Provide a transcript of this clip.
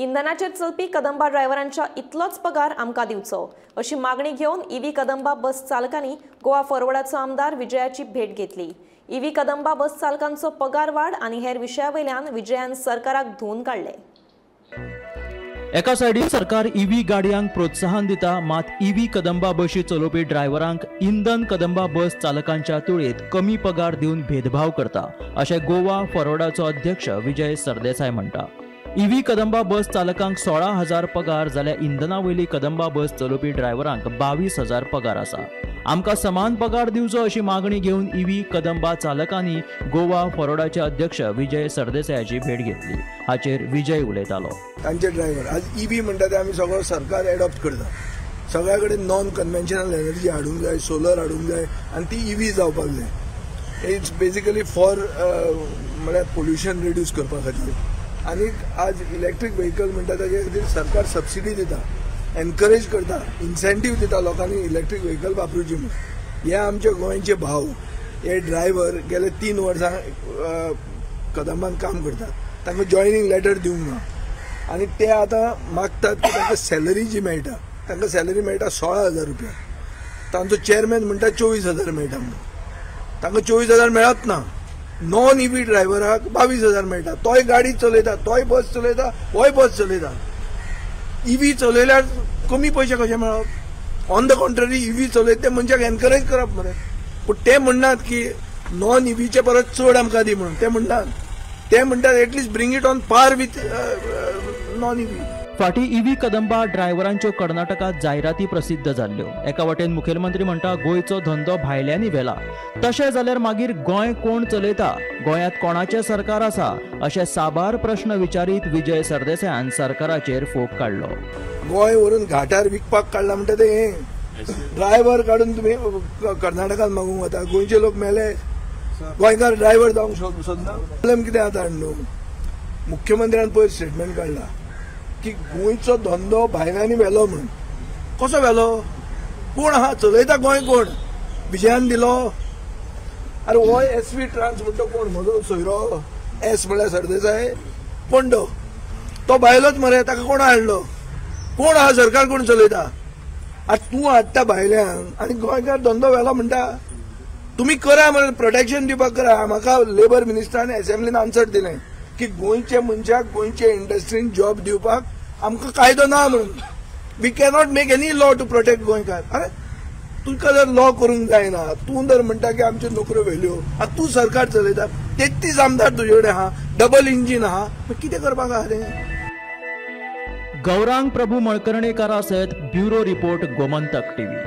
इंधनाचेर चलपी कदंबा ड्रायव्हरांच्या इतलोच पगार आमकां दिवचो अशी मागणी घेवन ईव्ही कदंबा बस चालकांनी गोवा फॉरवर्डाचो आमदार विजयाची भेट घेतली। ईव्ही कदंबा बस चालकांचो पगार वाड आनी हेर विशयावयल्यान विजयान सरकाराक धुवन काडले। एका सायडीन सरकार ईव्ही गाडयांक प्रोत्साहन दिता, मात ईव्ही कदंबा बशी चलोवपी ड्रायव्हरांक इंधन कदंबा बस चालकांच्या तुळेत कमी पगार दिवन भेदभाव करता अशें गोवा फॉरवर्डाचो अध्यक्ष विजय सरदेसाय म्हणटा। ईव्ही कदंबा बस चालकांक 16,000 पगार जाल्यार इंधना वयली कदंबा बस चलोवपी ड्रायव्हरांक 22,000 पगार आसा। आमकां समान पगार दिवचो अशी मागणी घेवन ईव्ही कदंबा चालकांनी गोवा फॉरवर्डाचे अध्यक्ष विजय सरदेसायाची भेट घेतली। हाचेर विजय उलयतालो। तांचे ड्रायव्हर आज ईव्ही म्हणटा ते आमी सगळो सरकार एडॉप्ट करता, सगळ्या कडेन नॉन कन्व्हेन्शनल एनर्जी हाडूंक जाय, सोलर हाडूंक जाय आनी ती ईव्ही जावपाक जाय। It's basically for म्हळ्यार पोल्युशन रिड्यूस करपा खातीर। आनी आज इलेक्ट्रीक व्हेकल म्हणटा ताजे खातीर सरकार सबसिडी दिता, एनकरेज करता, इन्सेंटीव दिता लोकांनी इलेक्ट्रीक व्हेकल वापरुची म्हूण। हे आमचे गोंयचे भाव, हे ड्रायव्हर गेले 3 वर्सां कदंबान काम करतात, तांकां जॉयनींग लेटर दिवंक ना आनी ते आतां मागतात की तांकां सॅलरी जी मेळटा, तांकां सॅलरी मेळटा 16,000 रुपया, तांचो चेअरमॅन म्हणटा 24,000 मेळटा म्हणून, तांकां 24,000 मेळत ना। नॉन ईव्ही ड्रायव्हराक 22,000 मेळटा, तोय गाडी चलयता, तोय बस चलयता, होय बस चलयता। ईव्ही चलयल्यार कमी पयशे कशे मेळप? ऑन the contrary EV चलयता ते मनशाक एनकरेज करप मरे, पूण ते म्हणनात की नॉन ईव्हीचे परत चड आमकां दी म्हणून, ते म्हणनात, ते म्हणटात at least bring it on par with non EV. फाटीं ईव्ही कदंबा ड्रायव्हरांच्यो कर्नाटकांत जायराती प्रसिद्ध जाल्ल्यो। एका वटेन मुखेलमंत्री म्हणटा गोंयचो धंदो भायल्यांनी व्हेला, तशें जाल्यार मागीर गोंय कोण चलयता, गोंयांत कोणाचें सरकार आसा अशे साबार प्रश्न विचारीत विजय सरदेसायान सरकाराचेर फोग काडलो। गोंय व्हरून घाटार विकपाक काडला म्हणटा ते हे ड्रायव्हर काडून तुमी कर्नाटकांत मागूंक वता, गोंयचे लोक मेले, गोंयकार ड्रायव्हर जावंक सोदना। प्रॉब्लेम कितें जाता न्हू, मुख्यमंत्र्यान पयर स्टेटमेंट काडला की गोंयचो धंदो भायल्यांनी व्हेलो म्हणून। कसो व्हेलो? कोण आहा चलयता गोंय? कोण विजयान दिलो? अरे हो एस व्ही ट्रान्स म्हणटा कोण, म्हजो सोयरो एस म्हळ्यार सरदेसाय, कोण तो? तो भायलोच मरे, ताका कोण हाडलो? कोण आहा सरकार कोण चलयता? आतां तूं हाडटा भायल्यान आनी गोंयकार धंदो व्हेलो म्हणटा। तुमी करा मरे, प्रोटेक्शन दिवपाक करा। म्हाका लेबर मिनिस्टरान एसेंब्लीन आन्सर दिलें की गोंयच्या मनशाक गोंयचे इंडस्ट्रीन जॉब दिवपाक आमकां कायदो ना म्हणून, we cannot make any law to protect गोंयकार। अरे तुका जर लॉ करूंक जायना, तूं जर म्हणटा की आमच्यो नोकऱ्यो व्हेल्यो, आतां तूं सरकार चलयता, 33 आमदार तुजे कडेन आहा, डबल इंजीन आहा, कितें करपाक आहा तें? गौरांग प्रभू मळकर्णेकारा सयत ब्युरो रिपोर्ट, गोमंतक टीव्ही।